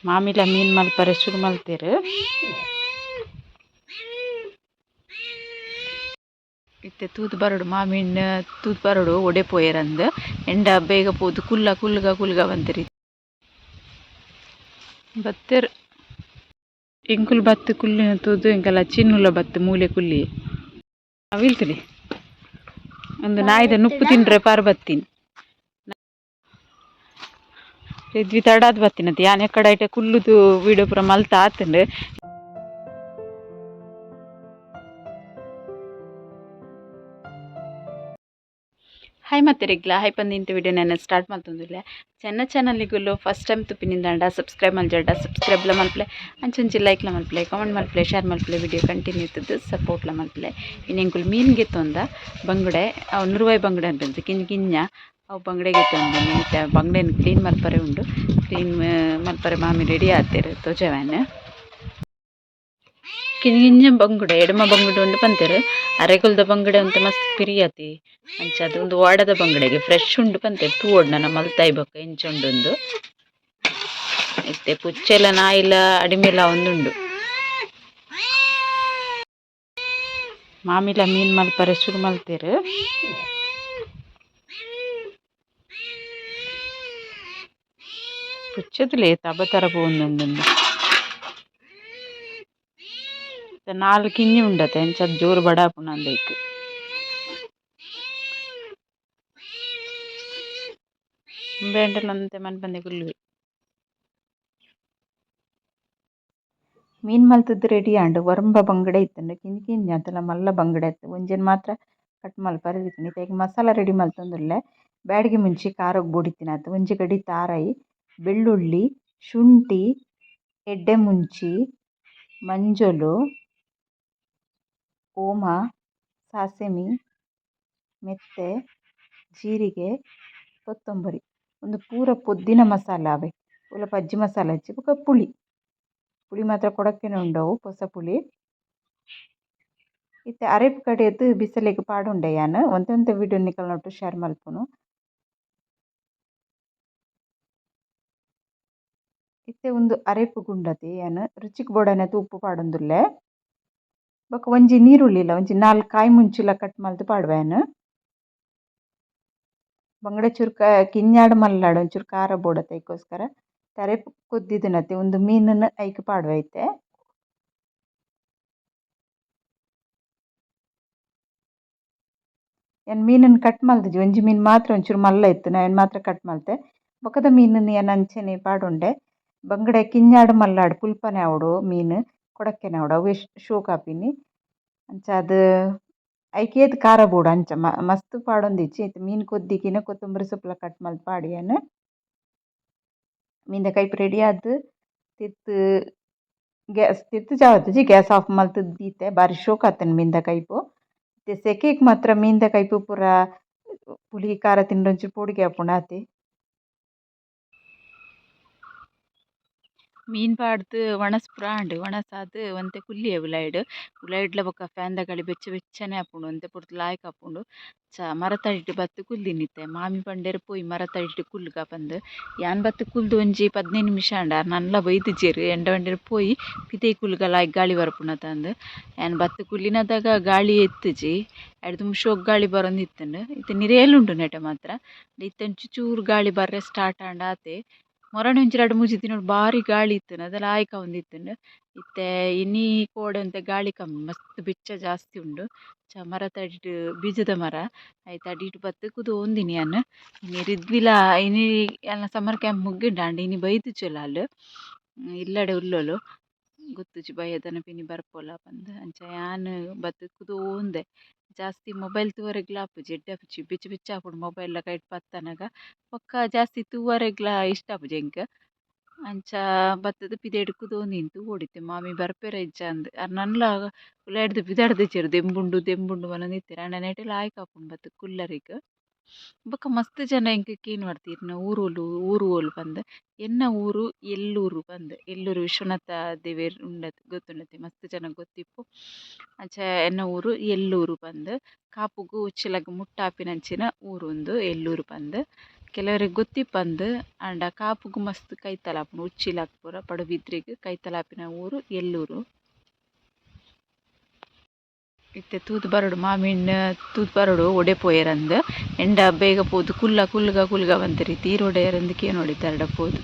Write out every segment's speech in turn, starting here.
ಮಾಮಿಲ ಮೀನ್ ಮಲ್ಪರೆ ಶುರು ಮಲ್ತೆರ್. ಇತ್ತೆ ತೂದು ಬರೊಡು ಮಾಮಿನ್ ತೂದು ಬರೊಡು ಒಡೆ ಪೋಯೆರಂದ್ ಎಂಡ ಬೇಗ ಪೋದು ಕುಲ್ಲ ಕುಲ್ಲುಗ ಕುಲ್ಲುಗ ಪಂತೆರ್ ಬತ್ತೆರ್. ಎಂಕುಲು ಬತ್ತ್ ಕುಲ್ಲಿನ ತೂದು ಎಂಕಲ್ಲ ಚಿನ್ನುಲ ಬತ್ತ್ ಮೂಲೆ ಕುಲ್ಲಿ ಅವಿಲ್ತುಲಿ ಒಂದು ನಾಯಿದ ನುಪ್ಪು ತಿಂಡ್ರೆ ಪಾರ್ ಬತ್ತೀನಿ. ರಿದ್ವಿ ತಡಾದ್ ಬತ್ತಿನತೆ ಯಾನ್ ಎಕ್ಕಡ ಐಟೆ ಕುಲ್ಲುದು ವೀಡಿಯೋ ಪೂರ ಮಲ್ತ್ ಆತ್ಂಡ್. ಹಾಯ್ ಮತ್ತೆರೆಗ್ಲ ಹಾಯ್ ಪಂದಿಂತ ವಿಡಿಯೋ ನಾನು ಸ್ಟಾರ್ಟ್ ಮಲ್ತೊಂದುಲ್ಲೆ. ಚೆನ್ನ ಚಾನಲ್ಗುಲು ಫಸ್ಟ್ ಟೈಮ್ ತುಪಿನಿಂದಾಂಡ ಸಬ್ಸ್ಕ್ರೈಬ್ ಮಲ್ಜಾಡ ಸಬ್ಸ್ಕ್ರೈಬ್ಲ ಮಲ್ಪಲೆ, ಅಂಚೊಂಚಿ ಲೈಕ್ಲ ಮಲ್ಪಲೆ, ಕಾಮೆಂಟ್ ಮಲ್ಪಲೆ, ಶೇರ್ ಮಲ್ಪಲೆ, ವಿಡಿಯೋ ಕಂಟಿನ್ಯೂ ಇತ್ತದು ಸಪೋರ್ಟ್ಲ ಮಲ್ಪಲೆ. ಇನ್ನು ಎಂಕುಲು ಮೀನ್ ಗೆತ್ತೊಂದ ಬಂಗುಡೆ, ಅವು ನುರುವಾಯಿ ಬಂಗುಡೆ ಅನ್ಪಂದು ಕಿಂಜ ಕಿಂಜ ಅವು ಬಂಗಡೆ ಗೆತ್ತೊಂದು ಇತ್ತೆ ಬಂಗಡೆನ್ ಕ್ಲೀನ್ ಮಲ್ಪರೆ ಉಂಡು. ಕ್ಲೀನ್ ಮಲ್ಪರೆ ಮಾಮಿ ರೆಡಿ ಆತೆರ್ ತೋಜವ್ಯಾನ್. ಕಿಂಜ ಬಂಗುಡೆ ಎಡಮ ಬಂಗುಡೆ ಉಂಡು ಪಂತೆರ್. ಅರೆಗುಲ್ದ ಬಂಗುಡೆ ಅಂತ ಮಸ್ತ್ ಪಿರಿಯತಿ ಅಂಚ ಅದು ಒಂದು ವಾಡದ ಬಂಗುಡೆಗೆ ಫ್ರೆಶ್ ಉಂಡು ಪಂತೆರ್. ತೂವೊಡು ನನ ಮಲ್ತಾಯಿ ಬೊಕ್ಕ ಎಂಚ ಉಂಡು. ಇತ್ತೆ ಪುಚ್ಚೆಲ ನಾಯಿಲ ಅಡಿಮೆಲ ಒಂದುಂಡು. ಮಾಮಿಲ ಮೀನ್ ಮಲ್ಪರೆ ಶುರು ಮಲ್ತೆರ್. ಪುಚ್ಚೆದಲೇ ತಬತರ ಪೋವೊಂದುಂಡು. ನಾಲ್ ಕಿನ್ನಿ ಉಂಡತೆ ಅಂಚ ಜೋರು ಬಡಾಪುಂಡು ಅಂದೈಕ್. ಉಂಬೆ ಅಂಡಲ ಒಂತೆ ಮನ್ಪಂದೆ ಕುಲ್ಲುವೆ. ಮೀನ್ ಮಲ್ತದ್ದು ರೆಡಿ ಆಂಡ್. ಒರಂಬ ಬಂಗಡೆ ಇತ್ತುಂಡು ಕಿಂಜಿ ಕಿಂಜ ಅಂತಲ ಮಲ್ಲ ಬಂಗಡೆ ಇತ್ತು. ಒಂಜೆನ್ ಮಾತ್ರ ಕಟ್ ಮಲ್ಪರೆ ಇತ್ತುಂಡು. ಇತ್ತೆ ಮಸಾಲ ರೆಡಿ ಮಲ್ತೊಂದುಲ್ಲೆ. ಬ್ಯಾಡಿಗೆ ಮುಂಚಿ ಖಾರಗ್ ಬೋಡಿತ್ತಿನಾತ್ ಒಂಜಿ ಗಡಿ ತಾರಾಯಿ, ಬೆಳ್ಳುಳ್ಳಿ, ಶುಂಠಿ, ಎಡ್ಡೆ ಮುಂಚಿ, ಮಂಜೊಲು, ಓಮ, ಸಾಸಿಮೆ, ಮೆತ್ತೆ, ಜೀರಿಗೆ, ಕೊತ್ತಂಬರಿ. ಒಂದು ಪೂರ ಪೊದ್ದಿನ ಮಸಾಲ ಅವೆ ಪೂರ ಪಜ್ಜಿ ಮಸಾಲೆ ಹಚ್ಚಿ ಬೊಕ ಪುಳಿ ಪುಳಿ ಮಾತ್ರ ಕೊಡಕ್ಕೆನೆ ಉಂಡವು ಪೊಸ ಪುಳಿ. ಇತ್ತೆ ಅರೆಪು ಕಡೆದ್ ಬಿಸಲೆಗ್ ಪಾಡುಂಡೆ ಯಾನ್ ಒಂತೆ ಒಂತೆ ವಿಡಿಯೋ ನಿಕಲ್ನೊಟ್ಟು ಶೇರ್ ಮಲ್ಪುನು. ಇತ್ತೆ ಉಂದು ಅರೆಪು ಗುಂಡತೆ ಯಾನ್ ರುಚಿಕ್ ಬೋಡಾಯಿನಾತ್ ಉಪ್ಪು ಪಾಡೊಂದುಲ್ಲೆ. ಬೊಕ ಒಂಜಿ ನೀರುಳ್ಳಿಲ ಒಂಜಿ ನಾಲ್ ಕಾಯಿ ಮುಂಚಿಲ ಕಟ್ ಮಲ್ತ್ ಪಾಡುವೆ ಯಾನ್. ಬಂಗಡೆ ಚೂರು ಕಿಂಜಾಡ್ ಮಲ್ಲಾಡ್ ಒಂಚೂರು ಖಾರ ಬೋಡತ್ತೆ ಐಕೋಸ್ಕರ ತರೆಪು ಕೊದ್ದಿದಿನತೆ ಉಂದು ಮೀನನ್ನು ಐಕ್ ಪಾಡುವೆ ಇತ್ತೆ. ಯಾನ್ ಮೀನನ್ನು ಕಟ್ ಮಲ್ತಿಜಿ ಒಂಜಿ ಮೀನು ಮಾತ್ರ ಒಂಚೂರು ಮಲ್ಲ ಇತ್ತು ಅವೆನ್ ಮಾತ್ರ ಕಟ್ ಮಲ್ತೆ. ಬೊಕದ ಮೀನನ್ನು ಯಾನ್ ಅಂಚನೆ ಪಾಡುಂಡೆ. ಬಂಗಡೆ ಕಿಂಜಾಡ್ ಮಲ್ಲಾಡ್ ಪುಲ್ಪನೆ ಆವೊಡು ಮೀನು ಕೊಡಕ್ಕೆನೆ ಆವೊಡು ಅವು ಶೋಕು ಆಪಿನಿ. ಅಂಚಾದ್ ಐಕ್ ಏತ್ ಖಾರ ಬೋಡು ಅಂಚ ಮಸ್ತ್ ಪಾಡೊಂದಿಜ್ಜಿ ಇತ್ತೆ ಮೀನು ಕೊದ್ದಿಗಿನ ಕೊತ್ತಂಬರಿ ಸೊಪ್ಪುಲ ಕಟ್ ಮಲ್ತ್ ಪಾಡಿಯೆನ್. ಮೀನ್ದ ಕೈಪು ರೆಡಿ ಆದ್ ತಿರ್ತ್ ಗ್ಯಾಸ್ ತಿರ್ತ್ ಜಾವತ್ತಿಜಿ ಗ್ಯಾಸ್ ಆಫ್ ಮಲ್ತ್ ದೀತೆ ಬಾರಿ ಶೋಕು ಆತುಂಡು ಮೀನ್ದ ಕೈಪು. ಇತ್ತೆ ಸೆಕೆಗ್ ಮಾತ್ರ ಮೀನ್ದ ಕೈಪು ಪೂರ ಪುಳಿ ಖಾರ ತಿಂಡ ಒಂಚೂರು ಪೋಡಿಗೆ ಆಪುಂಡು ಆತೆ. ಮೀನ್ ಪಾಡ್ದ್ ವಣಸ್ ಪೂರ ಆಂಡ್. ವಣಸ್ ಆದ್ ಒಂತೆ ಕುಲ್ಲಿಯೆ ಉಲಾಯಿಡ್. ಉಲಾಯಿಡ್ಲ ಬೊಕ ಫ್ಯಾನ್ ದ ಗಾಳಿ ಬೆಚ್ಚ ಬೆಚ್ಚನೆ ಆಪುಂಡು ಒಂತೆ ಪೊರ್ತು ಲಾಯ್ಕ್ ಆಪುಂಡು. ಚ ಮರತ ಅಡಿಟ್ ಬತ್ತ್ ಕುಲ್ದಿನಿ ಇತ್ತೆ. ಮಾಮಿ ಪಂಡೆರ್ ಪೋಯಿ ಮರತ ಅಡಿಟ್ ಕುಲ್ಲುಗ ಪಂದ್. ಯಾನ್ ಬತ್ತ್ ಕುಲ್ದು ಒಂಜಿ 15 ನಿಮಿಷ ಆಂಡ್. ಆರ್ ನನಲ ಬೈದಿಜೆರ್. ಎಂಡ ಪಂಡೆರ್ ಪೋಯಿ ಪಿದಯಿ ಕುಲ್ಲುಗ ಲಾಯ್ಕ್ ಗಾಳಿ ಬರ್ಪುಂಡತಂದ್. ಯಾನ್ ಬತ್ತ್ ಕುಲ್ಲಿನದಾಗ ಗಾಳಿ ಇತ್ತುಜಿ. ಐಡ್ದ್ ಶೋಕ್ ಗಾಳಿ ಬರೊಂದಿತ್ತುಂಡು. ಇತ್ತೆ ನಿರೇಲ್ ಉಂಡು ನೆಟೆ ಮಾತ್ರ. ಇತ್ತೆ ಒಂಚಿ ಚೂರು ಗಾಳಿ ಬರ್ರೆ ಸ್ಟಾರ್ಟ್ ಆಂಡ್ ಆತೆ. ಮೊರಣಿ ಒಂಜಿ ರಡ್ಡ್ ಮೂಜಿ ದಿನೊಡು ಬಾರಿ ಗಾಳಿ ಇತ್ತುಂಡು ಅದಲ ಲಾಯ್ಕ್ ಆವೊಂದಿತ್ತುಂಡು. ಇತ್ತೆ ಇನಿ ಕೋಡೆ ಒಂತೆ ಗಾಳಿ ಕಮ್ಮಿ ಮಸ್ತ್ ಬೆಚ್ಚ ಜಾಸ್ತಿ ಉಂಡು. ಚ ಮರತ ಅಡಿಟ್ ಬೀಜದ ಮರ ಐತ ಅಡಿಟ್ ಬತ್ತ್ ಕುದೋಂದಿನಿ ಯಾನ್. ಇನಿ ರಿದ್ವಿಲ ಇನಿ ಯಾನ ಸಮ್ಮರ್ ಕ್ಯಾಂಪ್ ಮುಗ್ಗಿಂಡ ಆಂಡ ಇನಿ ಬೈದುಜಲ್ ಆಲ್ ಇಲ್ಲಡೆ ಉಲ್ಲೊಲು. ಗೊತ್ತುಜಿ ಬಯ್ಯದನ ಪಿನಿ ಬರ್ಪೊಲ ಪಂದ್. ಅಂಚ ಯಾನ್ ಬತ್ತ್ ಕುದೋಂದೆ. ಜಾಸ್ತಿ ಮೊಬೈಲ್ ತೂವರೆಗ್ಲ ಆಪುಜಿ ಎಡ್ಡೆ ಆಪುಜಿ ಬೆಚ್ಚ ಬೆಚ್ಚ ಆಪುಂಡು ಮೊಬೈಲ್ ಲ ಕೈಟ್ ಪತ್ತನಗ. ಬೊಕ್ಕ ಜಾಸ್ತಿ ತೂವರೆಗ್ಲ ಇಷ್ಟ ಆಪುಜಿ ಎಂಕ್. ಅಂಚ ಬತ್ತುದು ಪಿದಯಿಡ್ ಕುದೋಂದಿನಿ ತೂವೊಡಿತ್ತೆ ಮಾಮಿ ಬರ್ಪೆರ ಇಜ್ಜಾಂದ್. ಆರ್ ನನಲ ಉಲಾಯಿಡ್ದ್ ಪಿದಾಡ್ದಿಜೆರ್ ದೆಂಬುಂಡು ದೆಂಬುಂಡು ಪನೊಂದಿತ್ತೆರ್. ಆಂಡ ನೆಟೆ ಲಾಯ್ಕ್ ಆಪುಂಡು ಬತ್ತ್ ಕುಲ್ಲರೆಗ್. ಬೊಕ್ಕ ಮಸ್ತ್ ಜನ ಎಂಕ್ ಕೇನುವರ್ತಿ ಇರ್ನ ಊರು ಊರು ಓಲು ಪಂದ್. ಎನ್ನ ಊರು ಎಲ್ಲೂರು ಪಂದ್. ಎಲ್ಲೂರು ವಿಶ್ವನಾಥ ದೇವೆರ್ ಉಂಡತ್ ಗೊತ್ತುಂಡತೆ ಮಸ್ತ್ ಜನ ಗೊತ್ತಿಪ್ಪು. ಅಂಚ ಎನ್ನ ಊರು ಎಲ್ಲೂರು ಪಂದ್. ಕಾಪುಗು ಉಚ್ಚಿಲಗ್ ಮುಟ್ಟ ಆಪಿನಂಚಿನ ಊರು ಉಂದು ಎಲ್ಲೂರು ಪಂದ್. ಕೆಲವರಿಗೆ ಗೊತ್ತಿಪ್ಪಂದು ಆಂಡ ಕಾಪುಗು ಮಸ್ತ್ ಕೈತಲ್ ಆಪುಂಡು ಉಚ್ಚಿಲಗ್ ಪೂರ ಪಡುಬಿದ್ರಿಗ್ ಕೈತಲ್ ಆಪಿನ ಊರು ಎಲ್ಲೂರು. ಇತ್ತೆ ತೂದು ಬರೊಡು ಮಾಮಿನ್ ತೂದು ಬರೊಡು ಒಡೆ ಪೋಯೆರಂದ್ ಎಂಡ ಬೇಗ ಪೋದು ಕುಲ್ಲ ಕುಲ್ಲುಗ ಕುಲ್ಲುಗ ಪಂತೆರ್ ಇತ್ತೆ ಈರ್ ಒಡೆಯರಂದ್ ಕೇನೊಡು ಇತ್ತೆ ಅರಡ ಪೋದು.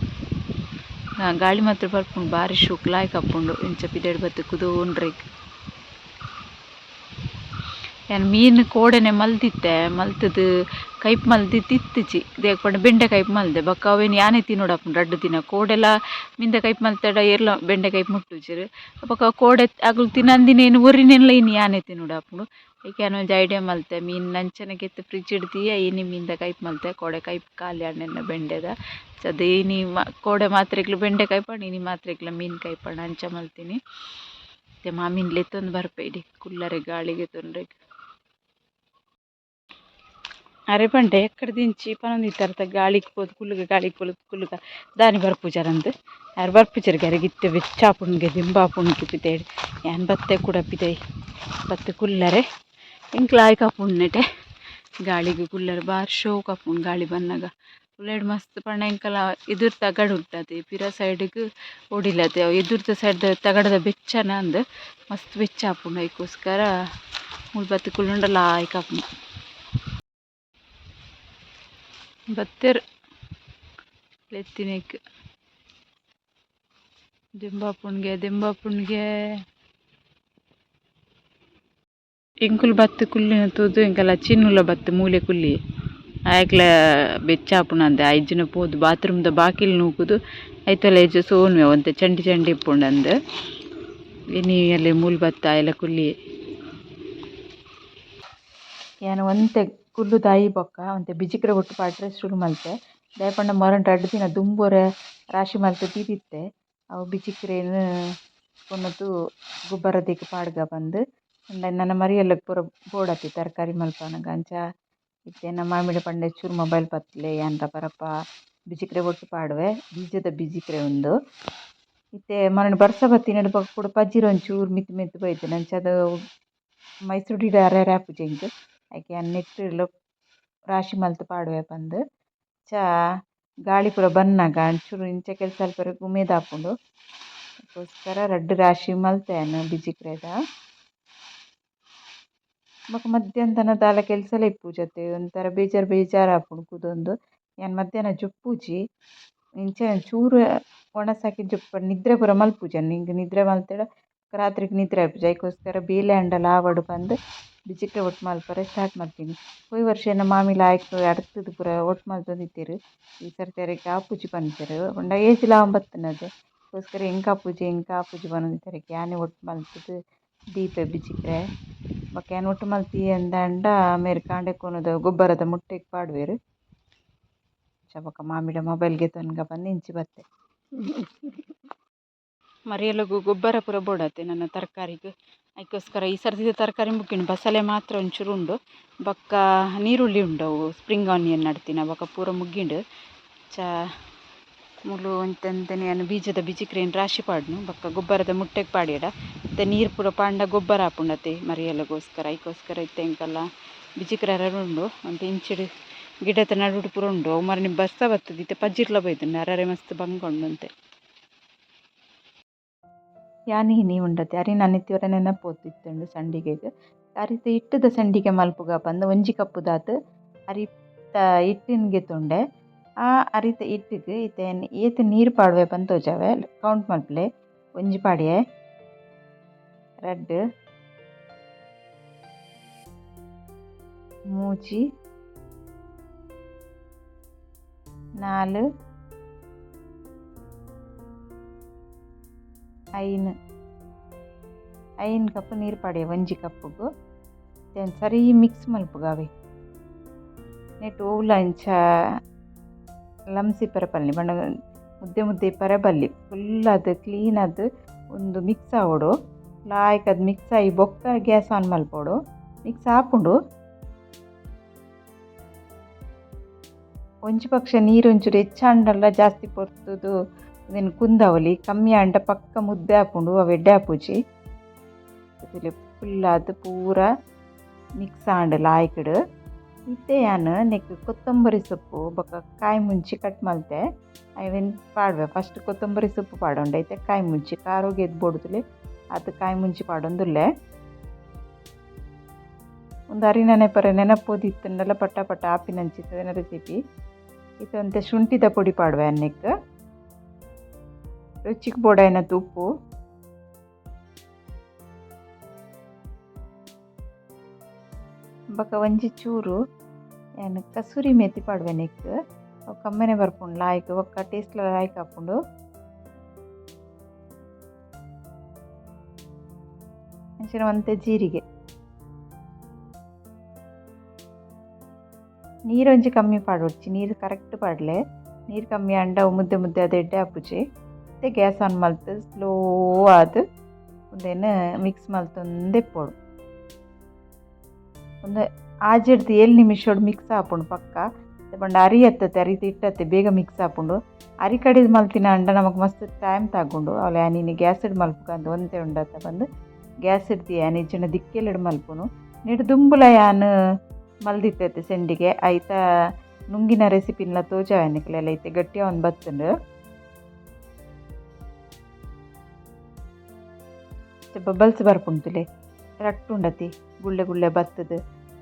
ಗಾಳಿ ಮಾತ್ರ ಬರ್ಪುಂಡು ಬಾರಿ ಶೋಕು ಲಾಯ್ಕ್ ಆಪುಂಡು ಇಂಚ ಪಿದಯ್ಡ್ ಬತ್ತ್ ಕುದೋಂಡ್ರೆಗ್. ಯಾನ್ ಮೀನ್ ಕೋಡೆನೆ ಮಲ್ದಿತ್ತೆ ಮಲ್ತುದು ಕೈಪ್ ಮಲ್ದಿತ್ತು ಇತ್ತಿಜಿ ದಾಯೆ ಪಂಡ ಬೆಂಡೆ ಕೈಪ್ ಮಲ್ದೆ ಬೊಕ್ಕ ಅವೆನ್ ಯಾನೆ ತಿನೊಡಾಪುಂಡು ರಡ್ಡ್ ದಿನ ಕೋಡೆಲ ಮಿಂದ ಕೈಪ್ ಮಲ್ತೆಡ ಏರ್ಲ ಬೆಂಡೆ ಕೈಪ್ ಮುಟ್ಟುಜೆರ್ ಬೊಕ್ಕ ಕೋಡೆ ಅಕುಲು ತಿನಂದಿನೇನ್ ಒರಿನೆನ್ಲ ಇನಿ ಯಾನೆ ತಿನೊಡಾಪುಂಡು. ಐಕ್ ಯಾನ್ ಒಂಜಿ ಐಡಿಯಾ ಮಲ್ತೆ ಮೀನ್ ಅಂಚನೆ ಗೆತ್ತ್ ಫ್ರಿಜ್ ಡ್ ದೀಯ ಇನಿ ಮೀನ್ದ ಕೈಪ್ ಮಲ್ತೆ ಕೋಡೆ ಕೈಪ್ ಖಾಲಿ ಆಂಡ್ ಎನ್ನ ಬೆಂಡೆದ ಅಂಚಾದ್ ಇನಿ ಕೋಡೆ ಮಾತ್ರೆಗ್ಲ ಬೆಂಡೆ ಕೈಪಾಂಡ್ ಇನಿ ಮಾತ್ರೆಗ್ಲ ಮೀನ್ ಕೈಪಾಂಡ್ ಅಂಚ ಮಲ್ತಿನಿ. ಇತ್ತೆ ಮಾಮಿನ್ ಲೆತ್ತೊಂದು ಬರ್ಪೆ ಇಡಿ ಕುಲ್ಲರೆ ಗಾಳಿಗ್ ತೊಂದ್ರೆಗ್. ಅರೆ ಪಂಡೆ ಎಕ್ಕಡ್ದಿಂಚಿ ಪನೊಂದಿತ್ತಾರತ ಗಾಳಿಗ್ ಪೋದು ಕುಲ್ಲುಗ ಗಾಳಿಗ್ ಪೋದು ಕುಲ್ಲುಗ ದಾನಿ ಬರ್ಪುಜರಂದ್ ಆರ್ ಬರ್ಪುಜೆರ್ ಅರೆಗ್ ಇತ್ತೆ ಬೆಚ್ಚ ಆಪುಂಡುಗೆ ದಿಂಬ ಆಪುಂಡುಗೆ ಪಿದಯ್ಡ್ ಯಾನ್ ಬತ್ತೆ ಕುಡ ಪಿದಯ್ ಬತ್ತ್ ಕುಲ್ಲರೆ ಎಂಕ್ ಲಾಯ್ಕ್ ಆಪುಂಡು ನೆಟೆ ಗಾಳಿಗ್ ಕುಲ್ಲರೆ ಬಾರಿ ಶೋಕು ಆಪುಂಡು ಗಾಳಿ ಬನ್ನಗ ಉಲಯಿಡ್ ಮಸ್ತ್ ಪಂಡ ಎಂಕಲ ಎದುರು ತಗಡು ಉಂಡತೆ ಪಿರ ಸೈಡ್ಗ್ ಒಡಿಲತೆ ಅವು ಎದುರುದ ಸೈಡ್ದ ತಗಡದ ಬೆಚ್ಚನ ಅಂದ್ ಮಸ್ತ್ ಬೆಚ್ಚ ಆಪುಂಡು ಐಕೋಸ್ಕರ ಮೂಲು ಬತ್ತ್ ಕುಲ್ಲುಂಡ ಲಾಯ್ಕ್ ಆಪುಂಡು. ಬತ್ತೆರ್ ಲೆತ್ತಿನೆಕ್ ದಿಂಬಾಪುಂಡ್ಗೆ ದಿಂಬಾಪುಂಡ್ಗೆ. ಎಂಕುಲು ಬತ್ತ್ ಕುಲ್ಲಿನ ತೂದು ಎಂಕಲ ಚಿನ್ನುಲ ಬತ್ತ್ ಮೂಲೆ ಕುಲ್ಲಿಯೆ ಆಯಕ್ಲ ಬೆಚ್ಚ ಆಪುಂಡಂದೆ ಐಜಿನ ಪೋದು ಬಾತ್ರೂಮ್ದ ಬಾಕಿಲ್ ನೂಕುದು ಐತಲ ಎಜ್ಜೆ ಸೋನ್ವೆ ಒಂತೆ ಚಂಡಿ ಚಂಡಿ ಇಪ್ಪುಂಡಂದ್ ಇನಿ ಎಲ್ಲೆ ಮೂಲು ಬತ್ತ್ ಆಯೆಲ ಕುಲ್ಲಿಯೆ. ಯಾನ್ ಒಂತೆ ಕುಲ್ಲುದಾಯಿ ಬೊಕ್ಕ ಒಂತೆ ಬಿಜಿಕ್ರೆ ಒಟ್ಟು ಪಾಡ್ರೆ ಶುರು ಮಲ್ತೆ ದಾಯೆ ಪಂಡ ಮರನ್ ರಡ್ಡ್ ದಿನ ದುಂಬೊರ ರಾಶಿ ಮಲ್ತ್ ದೀದಿತ್ತೆ ಅವು ಬಿಜಿಕ್ರೆನ್ ಕೊನೊದು ಗೊಬ್ಬರ ದೀಕ್ ಪಾಡ್ಗ ಪಂದ್ ಪಂಡ ನನ ಮರಿಯಲಗ್ ಪೂರ ಬೋಡಾತೆ ತರಕಾರಿ ಮಲ್ಪನಗ ಅಂಚ ಇತ್ತೆ ಎನ್ನ ಮಾಮಿಡ ಪಂಡೆ ಚೂರು ಮೊಬೈಲ್ ಪತ್ತ್ಲೆ ಯಾನ್ ರಪ ರಪ ಬಿಜಿಕ್ರೆ ಒಟ್ಟು ಪಾಡುವೆ ಬೀಜದ ಬಿಜಿಕ್ರೆ ಉಂದು. ಇತ್ತೆ ಮರಣ ಬರ್ಸ ಬತ್ತಿನೆಡ್ ಬೊಕ್ಕ ಕುಡ ಪಜಿರ್ ಒಂಚೂರು ಮಿತ್ತ್ ಮಿತ್ತ್ ಬೈದ್ಂಡ್ ಅಂಚಾದ್ ಮೈಸೊಡಿಡ್ ಅರೆರೆ ಆಪುಜಿ ಎಂಕ್ ಐಕ್ ಯಾನ್ ನೆಟ್ಟ್ ರಾಶಿ ಮಲ್ತ್ ಪಾಡುವೆ ಪಂದ್. ಅಂಚ ಗಾಳಿ ಪೂರ ಬನ್ನಗ ಒಂಚೂರು ಇಂಚ ಕೆಲಸ ಮಲ್ಪೆರೆಗ್ ಉಮೇದ್ ಆಪುಂಡು ಐಕೋಸ್ಕರ ರಡ್ಡ್ ರಾಶಿ ಮಲ್ತೆ ಯಾನ್ ಬಿಜಿಕ್ರೆದ. ಬೊಕ ಮಧ್ಯಾಹ್ನ ದಾಲ ಕೆಲಸಲ ಇಪ್ಪುಜತೆ ಒಂಥರ ಬೇಜಾರು ಬೇಜಾರು ಆಪುಂಡು ಕುದೊಂದು ಯಾನ್ ಮಧ್ಯಾಹ್ನ ಜೊಪ್ಪುಜಿ ಇಂಚ ಚೂರು ಒಣಸ್ ಹಾಕಿ ಜೊಪ್ಪು ನಿದ್ರೆ ಪೂರ ಮಲ್ಪುಜಿ ಎಂಕ್ ನಿದ್ರೆ ಮಲ್ತೆಡ ರಾತ್ರೆಗ್ ನಿದ್ರೆ ಆಪುಜಿ ಐಕೋಸ್ಕರ ಬೇಲೆ ಆಂಡಲ ಆವಡ್ ಪಂದ್ ಬಿಜಿಕ್ರೆ ಒಟ್ಟು ಮಲ್ಪರೆ ಸ್ಟಾರ್ಟ್ ಮಲ್ತಿನಿ. ಪೋಯಿ ವರ್ಷ ಎನ್ನ ಮಾಮಿ ಲಾಯ್ಕ್ ಅಡ್ತುದು ಪೂರ ಒಟ್ಟು ಮಲ್ತೊಂದಿತ್ತೆರ್ ಈ ಸರ್ತಿ ಅರೆಗ್ ಆಪುಜಿ ಪನ್ಪೆರ್ ಪಂಡ ಏಜ್ಲ ಆವೊಂದು ಬತ್ತಿನತೆ ಐಕೋಸ್ಕರ ಎಂಕ್ ಆಪುಜಿ ಎಂಕ್ ಆಪುಜಿ ಪನೊಂದಿತ್ತೆರ್ ಯಾನೆ ಒಟ್ಟು ಮಲ್ತುದು ದೀಪೆ ಬಿಜಿಕ್ರೆ. ಬೊಕ ಯಾನ್ ಒಟ್ಟು ಮಲ್ತಿ ಅಂದಾಂಡ ಮೇರ್ ಕಾಂಡೆ ಕೊನೊದು ಗೊಬ್ಬರದ ಮುಟ್ಟೆಗ್ ಪಾಡುವೆರ್. ಅಂಚ ಬೊಕ ಮಾಮಿಡ ಮೊಬೈಲ್ ಗೆತೊನ್ಗ ಪಂದ್ ಇಂಚಿ ಬತ್ತೆ. ಮರಿಯಲಗು ಗೊಬ್ಬರ ಪೂರ ಬೋಡಾತೆ ನನ್ನ ತರಕಾರಿಗ್ ಐಕೋಸ್ಕರ ಈ ಸರ್ತಿದ ತರಕಾರಿ ಮುಗಿಂಡು ಬಸಳೆ ಮಾತ್ರ ಒಂಚೂರು ಉಂಡು ಬೊಕ್ಕ ನೀರುಳ್ಳಿ ಉಂಡು ಅವು ಸ್ಪ್ರಿಂಗ್ ಆನಿಯನ್ ನಡ್ತಿನ ಬೊಕ್ಕ ಪೂರ ಮುಗಿಂಡು. ಚ ಮೂಲು ಒಂತೆ ಒಂತೆನೆ ಯಾನ್ ಬೀಜದ ಬಿಜಿಕ್ರೆನ್ ರಾಶಿ ಪಾಡ್ನು ಬೊಕ್ಕ ಗೊಬ್ಬರದ ಮುಟ್ಟೆಗ್ ಪಾಡ್ಯೆಡ ಇತ್ತೆ ನೀರು ಪೂರ ಪಾಂಡ ಗೊಬ್ಬರ ಆಪುಂಡತೆ ಮರಿಯಲಗೋಸ್ಕರ ಐಕೋಸ್ಕರ ಇತ್ತೆ ಎಂಕಲ್ಲ ಬಿಜಿಕ್ರೆ ಉಂಡು ಒಂತೆ ಇಂಚಿಡ್ ಗಿಡತ ನಡುಟು ಪೂರ ಉಂಡು ಅವು ಮರನಿ ಬರ್ಸ ಬತ್ತುದು ಇತ್ತೆ ಪಜಿರ್ಲ ಬೈದುಂಡು ಅರರೆ ಮಸ್ತ್ ಬಂಗ ಉಂಡು ಒಂತೆ. ಯಾನ್ ಇನಿ ಉಂಡತೆ ಅರಿನ ನಿತ್ಯೊರ ನೆನಪೋತಿತ್ತುಂಡು ಸಂಡಿಗೆಗ್ ಅರಿತ ಇಟ್ಟುದ ಸಂಡಿಗೆ ಮಲ್ಪುಗ ಪಂದ್ ಒಂಜಿ ಕಪ್ಪುದಾತ್ ಅರಿತ ಇಟ್ಟಿನ್ ಗೆತೊಂಡೆ ಆ ಅರಿತ ಇಟ್ಟುಗ್ ಇತ್ತೆ ಏತ್ ನೀರು ಪಾಡುವೆ ಪಂದ್ ತೋಜಾವೆ ಕೌಂಟ್ ಮಲ್ಪುಲೆ ಒಂಜಿ ಪಾಡ್ಯೆ ರಡ್ಡ್ ಮೂಜಿ ನಾಲ್ ಐನ್ ಐನ್ ಕಪ್ ನೀರು ಪಾಡ್ಯೆ ಒಂಜಿ ಕಪ್ಪುಗು then ಸರಿ ಮಿಕ್ಸ್ ಮಲ್ಪುಗ ಅವೆ ನೆಟ್ ಒವ್ಲ ಇಂಚ ಲಮ್ಸ್ ಇಪ್ಪರೆ ಪಲ್ಲೆ ಪಂಡ ಮುದ್ದೆ ಮುದ್ದೆ ಇಪ್ಪರೆ ಬಲ್ಲಿ ಫುಲ್ ಆದ್ ಕ್ಲೀನ್ ಆದ್ ಉಂದು ಮಿಕ್ಸ್ ಆವೊಡು ಲಾಯ್ಕ್ ಅದು ಮಿಕ್ಸ್ ಆಯಿ ಬೊಕ್ಕ ಗ್ಯಾಸ್ ಆನ್ ಮಲ್ಪೊಡು ಮಿಕ್ಸ್ ಆಪುಂಡು. ಒಂಜಿ ಪಕ್ಷ ನೀರು ಒಂಚೂರು ಹೆಚ್ಚಾಂಡಲ ಜಾಸ್ತಿ ಪೊರ್ತುದು ಉಂದೆನ್ ಕುಂದಾವೊಲಿ ಕಮ್ಮಿ ಆಂಡ ಪಕ್ಕ ಮುದ್ದೆ ಆಪುಂಡು ಅವು ಎಡ್ಡೆ ಆಪುಜಿ. ಫುಲ್ ಆದ್ ಪೂರ ಮಿಕ್ಸ್ ಆಂಡ್ ಲಾಯ್ಕ್ಡ್. ಇತ್ತೆ ಯಾನ್ ನೆಕ್ಕ್ ಕೊತ್ತಂಬರಿ ಸೊಪ್ಪು ಬೊಕ ಕಾಯಿ ಮುಂಚಿ ಕಟ್ ಮಲ್ತೆ. ಐವೆನ್ ಪಾಡ್ವೆ. ಫಸ್ಟ್ ಕೊತ್ತಂಬರಿ ಸೊಪ್ಪು ಪಾಡೊಂಡೆ, ಇತ್ತೆ ಕಾಯಿ ಮುಂಚಿ ಖಾರೊಗ್ ಏತ್ ಬೋಡುತ್ತುಲೆ ಆತ್ ಕಾಯಿ ಮುಂಚಿ ಪಾಡೊಂದುಲ್ಲೆ. ಉಂದು ಅರಿನ ನೆಪರೆ ನೆನಪೋದಿತ್ತುಂಡಲ ಪಟ ಪಟ ಆಪಿನಂಚಿತ್ತಿನ ರೆಸಿಪಿ. ಇತ್ತೆ ಒಂತೆ ಶುಂಠಿದ ಪೊಡಿ ಪಾಡ್ವೆ ನೆಕ್ಕ್. ರುಚಿಕ್ ಬೋಡಾಯಿನಾತ್ ಉಪ್ಪು. ಬೊಕ ಒಂಜಿ ಚೂರು ಯಾನ್ ಕಸೂರಿ ಮೇತಿ ಪಾಡ್ವೆ ನೆಕ್ಕ್. ಅವು ಕಮ್ಮೆನೆ ಬರ್ಪುಂಡು ಲಾಯ್ಕ್ ಬೊಕ ಟೇಸ್ಟ್ ಲ ಲಾಯ್ಕ್ ಆಪುಂಡು. ಅಂಚನೆ ಒಂತೆ ಜೀರಿಗೆ. ನೀರು ಒಂಜಿ ಕಮ್ಮಿ ಪಾಡೊಡ್ಚಿ, ನೀರು ಕರೆಕ್ಟ್ ಪಾಡ್ಲೆ. ನೀರು ಕಮ್ಮಿ ಆಂಡ ಅವು ಮುದ್ದೆ ಮುದ್ದೆ ಆದ್ ಎಡ್ಡೆ ಆಪುಜಿ. ಇತ್ತೆ ಗ್ಯಾಸ್ ಆನ್ ಮಲ್ತ್ ಸ್ಲೋ ಆದ್ ಉಂದೆನ್ ಮಿಕ್ಸ್ ಮಲ್ತೊಂದೆ ಇಪ್ಪೊಡು. ಉಂದು ಆಜೆಡ್ದ್ 7 ನಿಮಿಷೊಡು ಮಿಕ್ಸ್ ಆಪುಂಡು ಪಕ್ಕ. ಪಂಡ ಅರಿ ಅತ್ತತೆ, ಅರಿತ ಹಿಟ್ಟತ್ತೆ ಬೇಗ ಮಿಕ್ಸ್ ಆಪುಂಡು. ಅರಿ ಕಡೆದ್ ಮಲ್ತಿನ ಆಂಡ ನಮಕ್ ಮಸ್ತ್ ಟೈಮ್ ತಾಗುಂಡು. ಅವ್ಲು ಯಾನ್ ಇನಿ ಗ್ಯಾಸ್ಡ್ ಮಲ್ಪುಗ ಒಂತೆ ಉಂಡತ್ತ ಪಂದ್ ಗ್ಯಾಸ್ ಡ್ ಯಾನ್ ಇಜ್ಜಿಂಡ ದಿಕ್ಕೆಲೆಡ್ ಮಲ್ಪುನು. ನೆಡ್ ದುಂಬುಲ ಯಾನ್ ಮಲ್ದಿತ್ತತೆ ಸೆಂಡಿಗೆ ಐತ ನುಂಗಿನ ರೆಸಿಪಿನ್ಲ ತೋಜಾವೆ ನಿಕ್ಲೆಲ ಇತ್ತೆ ಗಟ್ಟಿ ಆವೊಂದು ಬತ್ತುಂಡು. ಬಬಲ್ಸ್ ಬರ್ಪುಂಡು ತೂಲೆ ರಟ್ಟುಂಡತಿ ಗುಳ್ಳೆ ಗುಳ್ಳೆ ಬತ್ತುದು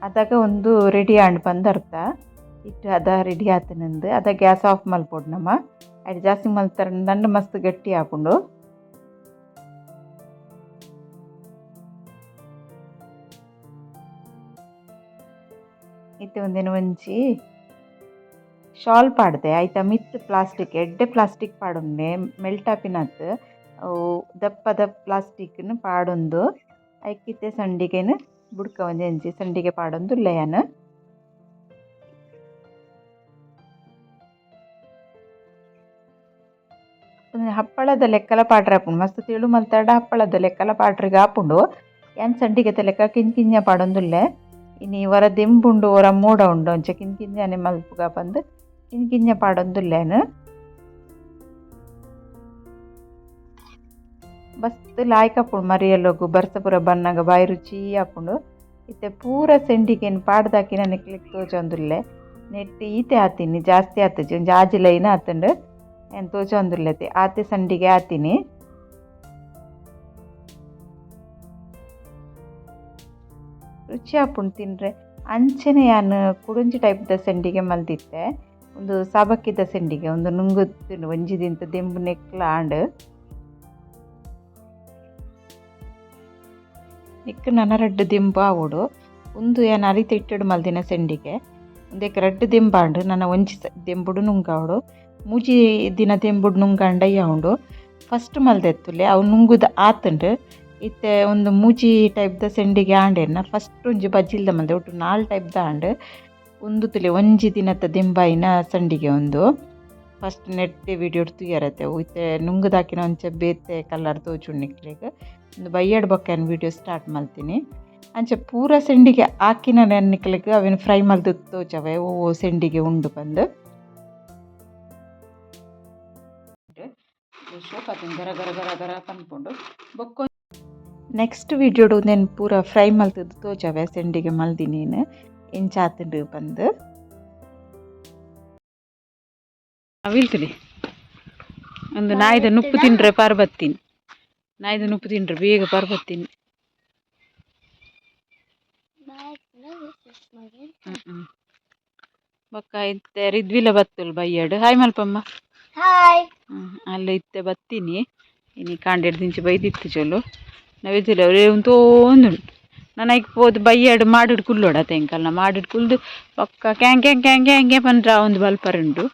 ಅದಾಗ ಒಂದು ರೆಡಿ ಆಂಡ್ ಪಂದ್ ಅರ್ಥ. ಇಟ್ಟು ಅದ ರೆಡಿ ಆತುಂಡು ಅದ ಗ್ಯಾಸ್ ಆಫ್ ಮಲ್ಪೊಡು ನಮ. ಐಟ್ ಜಾಸ್ತಿ ಮಲ್ತರಂಡ ಮಸ್ತ್ ಗಟ್ಟಿ ಆಪುಂಡು. ಇತ್ತೆ ಉಂದೆನ್ ಒಂಜಿ ಶಾಲ್ ಪಾಡ್ದೆ ಐತ ಮಿತ್ತ್ ಪ್ಲಾಸ್ಟಿಕ್ ಎಡ್ಡೆ ಪ್ಲಾಸ್ಟಿಕ್ ಪಾಡೊಂಡೆ ಮೆಲ್ಟ್ ಆಪಿನತ್ ಅವು ದಪ್ಪದ ಪ್ಲಾಸ್ಟಿಕ್ ನ್ ಪಾಡೊಂದು ಐಕ್ ಇತ್ತೆ ಸಂಡಿಗೆನ್ ಬುಡ್ಕ ಒಂಜೊಂಜಿ ಸಂಡಿಗೆ ಪಾಡೊಂದುಲ್ಲೆ ಯಾನ್. ಹಪ್ಪಳದ ಲೆಕ್ಕಲ ಪಾಡ್ರೆ ಆಪುಂಡು ಮಸ್ತ್ ತೆಳು ಮಲ್ತಡ ಹಪ್ಪಳದ ಲೆಕ್ಕಲ ಪಾಡ್ರೆಗ್ ಆಪುಂಡು. ಯಾನ್ ಸಂಡಿಗೆದ ಲೆಕ್ಕ ಕಿಂಜ ಕಿಂಜ ಪಾಡೊಂದುಲ್ಲೆ. ಇನಿ ಒರ ದೆಂಬುಂಡು ಒರ ಮೋಡ ಉಂಡು ಅಂಚ ಕಿಂಜ ಕಿಂಜನೆ ಮಲ್ಪುಗ ಪಂದ್ ಕಿಂಜ ಕಿಂಜ ಪಾಡೊಂದುಲ್ಲೆ ಯಾನ್. ಮಸ್ತ್ ಲಾಯ್ಕ್ ಆಪುಂಡು ಮರಿಯಲೊಗು ಬರ್ಸ ಪೂರ ಬನ್ನಗ ಬಾಯಿ ರುಚಿ ಆಪುಂಡು. ಇತ್ತೆ ಪೂರ ಸೆಂಡಿಗೆನ್ ಪಾಡ್ದಾಕಿನ ನಿಕ್ಲೆಗ್ ತೋಜೊಂದುಲ್ಲೆ. ನೆಟ್ಟ್ ಈತೆ ಆತಿನಿ ಜಾಸ್ತಿ ಆತುಜಿ ಒಂಜಿ ಆಜಿ ಲೈನ್ ಆತುಂಡು ಯಾನ್ ತೋಜೊಂದುಲ್ಲೆ ಆತೆ ಸಂಡಿಗೆ ಆತಿನಿ. ರುಚಿ ಆಪುಂಡು ತಿನ್ರೆ. ಅಂಚನೆ ಯಾನ್ ಕುಡೊಂಜಿ ಟೈಪ್ ದ ಸೆಂಡಿಗೆ ಮಲ್ದಿತ್ತೆ. ಉಂದು ಸಬಕ್ಕಿದ ಸೆಂಡಿಗೆ ಉಂದು ನುಂಗುದುಂಡು ಒಂಜಿ ದಿನತ ದೆಂಬು ನೆಕ್ಲ ಆಂಡ್. ನೆಕ್ಕ್ ನನ ರಡ್ಡ್ ದೆಂಬು ಆವೊಡು. ಉಂದು ಯಾನ್ ಅರಿತ ಹಿಟ್ಟುಡು ಮಲ್ದಿನ ಸೆಂಡಿಗೆ. ಉಂದೆಕ್ ರಡ್ಡ್ ದೆಂಬಾಂಡ್ ನನ ಒಂಜಿ ದೆಂಬುಡು ನುಂಗಾವೊಡು. ಮೂಜಿ ದಿನ ದೆಂಬುಡು ನುಂಗಾಂಡ ಯಾವುಂಡು. ಫಸ್ಟ್ ಮಲ್ದೆತ್ತುಲೆ ಅವು ನುಂಗುದು ಆತುಂಡು. ಇತ್ತೆ ಉಂದು ಮೂಜಿ ಟೈಪ್ ದ ಸೆಂಡಿಗೆ ಆಂಡ್ ಎನ್ನ. ಫಸ್ಟ್ ಒಂಜಿ ಬಜಿಲ್ದ ಮಲ್ದೆ ಒಟ್ಟು 4 ಟೈಪ್ ದ ಆಂಡ್. ಉಂದು ತೂಲೆ ಒಂಜಿ ದಿನತ ದೆಂಬಾಯಿನ ಸಂಡಿಗೆ ಉಂದು. ಫಸ್ಟ್ ನೆಟ್ಟ್ ವಿಡಿಯೋಡ್ ತೂಯರತೆ ಅವು ಇತ್ತೆ ನುಂಗುದಾಕಿನ ಒಂಚ ಬೇತೆ ಕಲರ್ ತೋಜುಂಡು ನಿಕ್ಲೆಗ್. ಉಂದು ಬಯ್ಯಡ್ ಬೊಕ್ಕ ಯಾನ್ ವಿಡಿಯೋ ಸ್ಟಾರ್ಟ್ ಮಲ್ತಿನಿ. ಅಂಚ ಪೂರ ಸೆಂಡಿಗೆ ಆಕಿನ ನಿಕ್ಲೆಗ್ ಅವೆನ್ ಫ್ರೈ ಮಲ್ತ್ ತೋಜಾವೆ ಒವು ಸೆಂಡಿಗೆ ಉಂಡು ಪಂದ್. ಗರ ಗರ ಗರ ಗರ ಪನ್ಪುಂಡು. ಬೊಕ್ಕ ನೆಕ್ಸ್ಟ್ ವಿಡಿಯೋಡು ಉಂದೆನ್ ಪೂರ ಫ್ರೈ ಮಲ್ತುದು ತೋಜಾವೆ ಸೆಂಡಿಗೆ ಮಲ್ದಿನೇನ್ ಎಂಚ ಆತುಂಡು ಪಂದ್. ಅವಿಲ್ತುಲೆ ಒಂದು ನಾಯಿದ ನುಪ್ಪು ತಿಂಡ್ರೆ ಪಾರ್ಬತ್ತೀನಿ. ನಾಯಿದ ನುಪ್ಪು ತಿಂಡ್ರೆ ಬೇಗ ಪಾರ್ಬತ್ತೀನಿ. ಬೊಕ್ಕ ಇತ್ತೆ ರಿದ್ವಿಲ ಬತ್ತುಲ್ ಬಯ್ಯಡ್. ಹಾಯ್ ಮಲ್ಪಮ್ಮ. ಹಾಯ್. ಅಲ್ಲ ಇತ್ತೆ ಬತ್ತೀನಿ. ಇನಿ ಕಾಂಡೆಡ್ ದಿಂಚಿ ಬೈದಿತ್ತು ಚೊಲು ನವಿದಿಲ್ಲ ಅವರೇ ಉಂತೋಂದುಂಡು. ನನ ಐಕ್ ಪೋದು ಬಯ್ಯಡ್ ಮಾಡಿಡ್ ಕುಲ್ಲೋಡತ ಎಂಕಲ್ನ ಮಾಡಿಡ್ ಕುಲ್ದು ಬೊಕ್ಕ ಕ್ಯಾಂಗ್ ಕ್ಯಾಂಗ್ ಕ್ಯಾಂಗ್ ಕ್ಯಾಂಗ್ ಪಂಡ್ರೆ ಒಂದು ಬಲ್ಪರುಂಡು.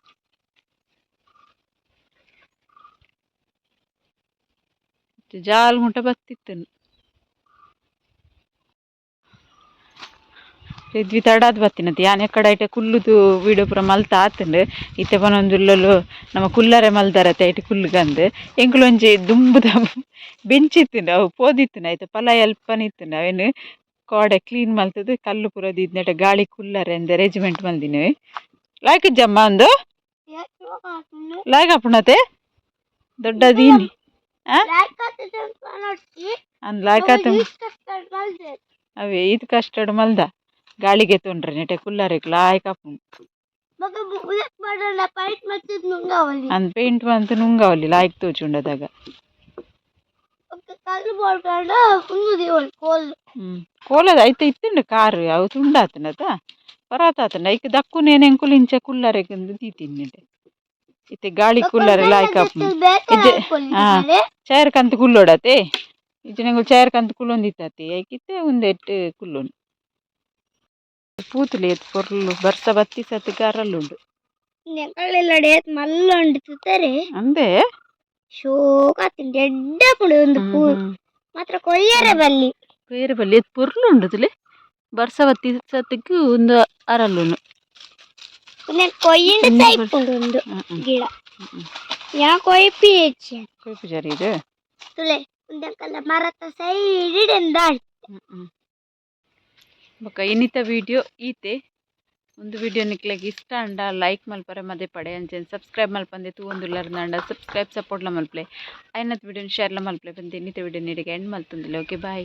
ಜಾಲ್ ಮುಟ ಬತ್ತಿತ್ತು. ರಿದ್ವಿ ತಡಾದ್ ಬತ್ತಿನತೆ ಯಾನ್ ಎಕ್ಕಡ ಐಟೆ ಕುಲ್ಲುದು ವಿಡಿಯೋ ಪೂರ ಮಲ್ತ ಆತುಂಡು. ಇತ್ತೆ ಪನೊಂದುಲ್ಲೊಲು ನಮ ಕುಲ್ಲರೆ ಮಲ್ದರತೆ ಐಟ್ ಕುಲ್ಲುಗಂದ್. ಎಂಕುಲು ಒಂಜಿ ದುಂಬುದ ಬೆಂಚ್ ಇತ್ತುಂಡು ಅವು ಪೋದಿತ್ತುಂಡು ಐತ ಪಲಾಯಿ ಅಲ್ಪನೆ ಇತ್ತುಂಡು. ಅವೆನ್ ಕೋಡೆ ಕ್ಲೀನ್ ಮಲ್ತುದು ಕಲ್ಲು ಪೂರ ದೀದ್ ಗಾಳಿ ಕುಲ್ಲರೆ ಅಂದ್ ಅರೇಂಜ್ಮೆಂಟ್ ಮಲ್ದಿನವೆ. ಲಾಯ್ಕ್ ಇಜ್ಜಮ್ಮ ಉಂದು ಲಾಯ್ಕ್ ಆಪುಂಡತೆ ದೊಡ್ಡ ದೀನಿ ಅಂದ್ ಲಾಯ್ಕ್ ಆತು ಅವೇ ಈತ್ ಕಷ್ಟಡ್ ಮಲ್ದ. ಗಾಳಿಗೆ ತೊಂಡ್ರೆ ನೆಟೆ ಕುಲ್ಲರೆಗ್ ಲಾಯ್ಕ್ ಆಪುಂಡು. ಬೊಕ ಉಂದೆಕ್ ಪಾಡೊಂಡ ಪೈಂಟ್ ಮಲ್ತ್‌ದ್ ನುಂಗಾವೊಲಿ. ಅಂದ್, ಪೇಂಟ್ ಮಂತ್ ನುಂಗಾವೊಲಿ, ಲಾಯ್ಕ್ ತೋಜುಂಡು ಅದಗ. ಬೊಕ ಕಲ್ಲ್ ಬೋಡಾಂಡ ಉಂದು ದೀವೊಲಿ, ಕೋಲ್. ಕೋಲದ ಐತ ಇತ್ತುಂಡು ಕಾರ್, ಅವು ತುಂಡಾತ್ಂಡತ, ಪರಾತ್ ಆತ್ಂಡ್. ಐಕ್ ದಕ್ಕುನೇನೆ ಎಂಕುಲು ಇಂಚ ಕುಲ್ಲರೆಗ್ ಇಂದ್ ದೀತಿನಿ. ಇತ್ತೆ ಗಾಳಿ ಬೊಕ ಕುಲ್ಲರೆ ಉಂದೆನ್ ಲಾಯ್ಕ್ ಆಪುಂಡು. ದೆತ್ತ್‌ದ್ ಬೇತೆ ಇಜ್ಜೆ ಮಲ್ಪೊಲಿ. ಹಾ. ಚೇರ್ ಕಂತ್ ಕುಲ್ಲೊಡತೆ. ಇಜ್ಜಿಂಡ ಎಂಕುಲು ಚೇರ್ ಕಂತ್ ಕುಲ್ಲೊಂದಿತ್ತತೆ, ಐಕ್ ಇತ್ತೆ ಉಂದೆಟ್ ಕುಲ್ಲೊನು. ಪೂ ತೂಲೆ ಏತ್ ಪೊರ್ಲು, ಬರ್ಸ ಬತ್ತಿ ಸತಿಗ್ ಅರಲುಂಡು. ಎಂಕಲ್ನ ಇಲ್ಲಡ್ ಏತ್ ಮಲ್ಲ ಉಂಡು ತೂತರೆ. ಅಂದೆ. ಶೋಕು ಆತುಂಡು, ಎಡ್ಡೆ ಆಪುಂಡು ಉಂದು ಪೂ. ಮಾತ್ರ ಕೊಯ್ಯರೆ ಬಲ್ಲಿ. ಬೇರೆ ಬಲ್ಲಿ. ಏತ್ ಪೊರ್ಲು ಉಂಡು ತೂಲೆ, ಬರ್ಸ ಬತ್ತಿ ಸತಿಗ್ ಉಂದು ಅರಲುನು. ಉಂದೆನ್ ಕೊಯ್ಯಿಂಡ ಉಂದು ತೈಪುಂಡು ಉಂದು ಗಿಡ. ಯಾನ್ ಕೊಯ್ಪಿಜಿ. ಕೊಯ್ಪುಜಾರ್ ಇದು. ತೂಲೆ, ಉಂದೆಕಲ್ಲ ಮರತ ಸೈಡ್ ಡ್. ಬೊಕ ಇನಿತ ವಿಡಿಯೋ ಈತೆ. ಒಂದು ವಿಡಿಯೋ ನಿಕ್ಲೆಗ್ ಇಷ್ಟ ಆಂಡ ಲೈಕ್ ಮಲ್ಪರೆ ಮದಪಡೆ. ಅಂಚೆನೆ ಸಬ್ಸ್ಕ್ರೈಬ್ ಮಲ್ಪಂದೆ ತೂವೊಂದುಲ್ಲರ್ಂಡ ಸಬ್ಸ್ಕ್ರೈಬ್ ಸಪೋರ್ಟ್ಲ ಮಲ್ಪಲೆ. ಆಯ್ನತ್ ವಿಡಿಯೋನ್ ಶೇರ್ಲ ಮಲ್ಪಲೆ ಪಂದ್ ಇನ್ನಿತ ವಿಡಿಯೋ ಇಡೆಗ್ ಎಂಡ್ ಮಲ್ತೊಂದುಲ್ಲೆ. Okay, bye.